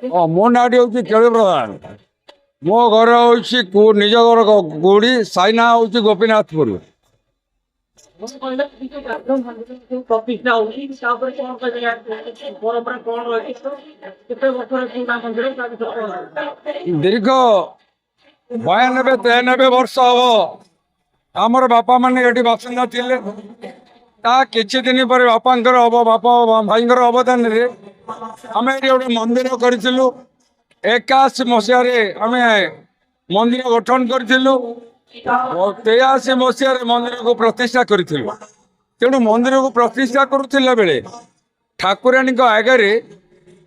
ହଁ, ମୋ ନାଁଟି ହେଉଛି କେଳୁ ପ୍ରଧାନ। ମୋ ଘର ହେଉଛି ନିଜ ଘର ଗୁଡ଼ି ସାଇ, ନାଁ ହେଉଛି ଗୋପୀନାଥପୁର। କହିଲେ ପ୍ରତିଷ୍ଠା ହଉଛି, ତାପରେ କଣ କହିବେ? ପରମ୍ପରା କଣ ରହିଛି? କେତେ ବର୍ଷର ପୁରୁଣା ମନ୍ଦିର, ତା ବିଷୟରେ କଣ? ଦୀର୍ଘ 92 93 ବର୍ଷ ହବ ଆମର ବାପା ମାନେ ଏଠି ବାସିନ୍ଦା ଥିଲେ। ତା କିଛି ଦିନ ପରେ ବାପାଙ୍କର ହବ ବାପା ଭାଇଙ୍କର ଅବଦାନରେ ଆମେ ଏଠି ଗୋଟେ ମନ୍ଦିର କରିଥିଲୁ। 81 ମସିହାରେ ଆମେ ମନ୍ଦିର ଗଠନ କରିଥିଲୁ ଓ 83 ମସିହାରେ ମନ୍ଦିରକୁ ପ୍ରତିଷ୍ଠା କରିଥିଲୁ। ତେଣୁ ମନ୍ଦିରକୁ ପ୍ରତିଷ୍ଠା କରୁଥିଲା ବେଳେ ଠାକୁରାଣୀଙ୍କ ଆଗରେ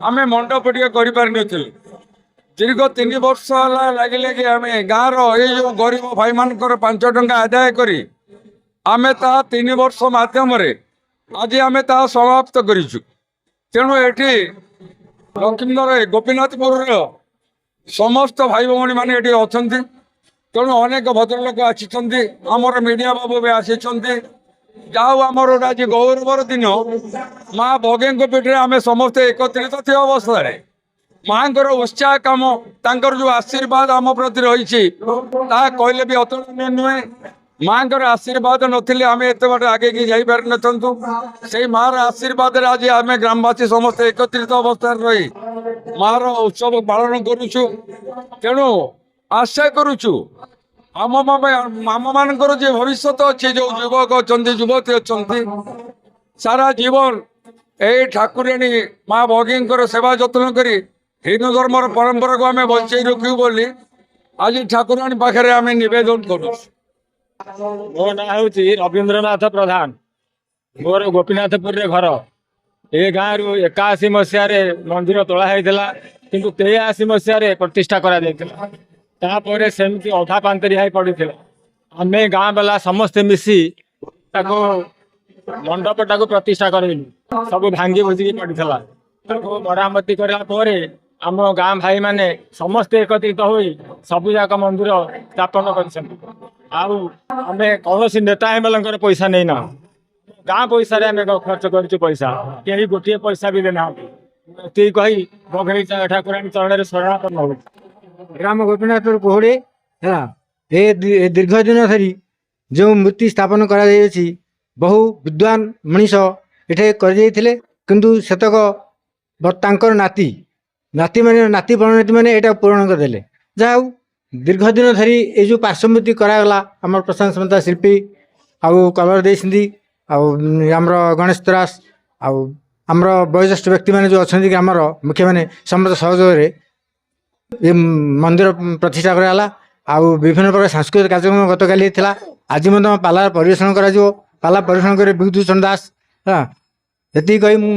ଆମେ ମଣ୍ଡପ ଟିକେ କରିପାରିନଥିଲୁ। ଦୀର୍ଘ 3 ବର୍ଷ ହେଲା ଲାଗି ଲାଗି ଆମେ ଗାଁର ଏଇ ଯୋଉ ଗରିବ ଭାଇମାନଙ୍କର 5 ଟଙ୍କା ଆଦାୟ କରି ଆମେ ତାହା 3 ବର୍ଷ ମାଧ୍ୟମରେ ଆଜି ଆମେ ତାହା ସମାପ୍ତ କରିଛୁ। ତେଣୁ ଏଠି ଲକ୍ଷ୍ମୀଧର ଗୋପୀନାଥପୁରର ସମସ୍ତ ଭାଇ ଭଉଣୀ ମାନେ ଏଠି ଅଛନ୍ତି। ତେଣୁ ଅନେକ ଭଦ୍ରଲୋକ ଆସିଛନ୍ତି, ଆମର ମିଡ଼ିଆ ବାବୁ ବି ଆସିଛନ୍ତି। ଯାହା ହଉ, ଆମର ଗୋଟେ ଆଜି ଗୌରବର ଦିନ। ମା ଭଗେଙ୍କ ପୀଠରେ ଆମେ ସମସ୍ତେ ଏକତ୍ରିତ ଥିବା ଅବସ୍ଥାରେ ମାଙ୍କର ଉତ୍ସାହ କାମ, ତାଙ୍କର ଯୋଉ ଆଶୀର୍ବାଦ ଆମ ପ୍ରତି ରହିଛି, ତାହା କହିଲେ ବି ଅତୁଳନୀୟ ନୁହେଁ। ମାଙ୍କର ଆଶୀର୍ବାଦ ନଥିଲେ ଆମେ ଏତେ ବାଟ ଆଗେଇକି ଯାଇପାରିନଥାନ୍ତୁ। ସେଇ ମାର ଆଶୀର୍ବାଦରେ ଆଜି ଆମେ ଗ୍ରାମବାସୀ ସମସ୍ତେ ଏକତ୍ରିତ ଅବସ୍ଥାରେ ରହି ମାର ଉତ୍ସବ ପାଳନ କରୁଛୁ। ତେଣୁ ଆଶା କରୁଛୁ ଆମ ମାନଙ୍କର ଯେ ଭବିଷ୍ୟତ ଅଛି, ଯୋଉ ଯୁବକ ଅଛନ୍ତି, ଯୁବତୀ ଅଛନ୍ତି, ସାରା ଜୀବନ ଏଇ ଠାକୁରାଣୀ ମା ଭଗୀଙ୍କର ସେବା ଯତ୍ନ କରି ହିନ୍ଦୁ ଧର୍ମର ପରମ୍ପରାକୁ ଆମେ ବଞ୍ଚେଇ ରଖିବୁ ବୋଲି ଆଜି ଠାକୁରାଣୀ ପାଖରେ ଆମେ ନିବେଦନ କରୁଛୁ। ମୋ ନାଁ ହେଉଛି ରବୀନ୍ଦ୍ରନାଥ ପ୍ରଧାନ। ମୋର ଗୋପୀନାଥପୁରରେ ଘର। ଏ ଗାଁରୁ 81 ମସିହାରେ ମନ୍ଦିର ତୋଳା ହେଇଥିଲା, କିନ୍ତୁ 83 ମସିହାରେ ପ୍ରତିଷ୍ଠା କରାଯାଇଥିଲା। ତାପରେ ସେମିତି ଅଧା ପାନ୍ତରିଆ ହେଇ ପଡ଼ିଥିଲା। ଆମେ ଗାଁ ବାଲା ସମସ୍ତେ ମିଶି ତାକୁ ମଣ୍ଡପଟାକୁ ପ୍ରତିଷ୍ଠା କରେଇଲୁ। ସବୁ ଭାଙ୍ଗି ଭୁଜିକି ପଡ଼ିଥିଲା। ତାକୁ ମରାମତି କରିବା ପରେ ଆମ ଗାଁ ଭାଇମାନେ ସମସ୍ତେ ଏକତ୍ରିତ ହୋଇ ସବୁ ଯାକ ମନ୍ଦିର ସ୍ଥାପନ କରିଛନ୍ତି। ଆଉ ଆମେ କୌଣସି ନେତା ଏମଏଲଙ୍କର ପଇସା ନେଇନାହୁଁ। ଗାଁ ପଇସାରେ ଆମେ ଖର୍ଚ୍ଚ କରିଛୁ ପଇସା। କେହି ଗୋଟିଏ ପଇସା ବି ଦେଇନାହାନ୍ତି। ଏତିକି କହି ବଘେଇ ଠାକୁରାଣୀ ଚରଣରେ ଶରଣାପନ୍ନ ହଉଛି। ଗ୍ରାମ ଗୋପୀନାଥପୁର କୁହୁଡ଼ି ହେଲା। ଏ ଦୀର୍ଘ ଦିନ ଧରି ଯେଉଁ ମୂର୍ତ୍ତି ସ୍ଥାପନ କରାଯାଇଅଛି, ବହୁ ବିଦ୍ୱାନ ମଣିଷ ଏଠି କରିଯାଇଥିଲେ। କିନ୍ତୁ ସେତକ ତାଙ୍କର ନାତି ନାତିମାନେ, ନାତି ପରନାତିମାନେ ଏଇଟା ପୂରଣ କରିଦେଲେ। ଯାହା ହଉ, ଦୀର୍ଘ ଦିନ ଧରି ଏଇ ଯେଉଁ ପାର୍ଶ୍ୱମୂର୍ତ୍ତି କରାଗଲା, ଆମର ପ୍ରଶାନ୍ତ ସାମନ୍ତ ଶିଳ୍ପୀ ଆଉ କଲର୍ ଦେଇଛନ୍ତି, ଆଉ ଆମର ଗଣେଶ ଦାସ ଆଉ ଆମର ବୟୋଜ୍ୟେଷ୍ଠ ବ୍ୟକ୍ତିମାନେ ଯେଉଁ ଅଛନ୍ତି, ଗ୍ରାମର ମୁଖ୍ୟମାନେ, ସମସ୍ତ ସହଯୋଗରେ ଏ ମନ୍ଦିର ପ୍ରତିଷ୍ଠା କରାଗଲା। ଆଉ ବିଭିନ୍ନ ପ୍ରକାର ସାଂସ୍କୃତିକ କାର୍ଯ୍ୟକ୍ରମ ଗତକାଲି ହେଇଥିଲା। ଆଜି ମଧ୍ୟ ପାଲା ପରିବେଷଣ କରାଯିବ। ପାଲା ପରିବେଷଣ କରି ବିଭୂତିଭୂଷଣ ଦାସ। ହେଲା, ଏତିକି କହି ମୁଁ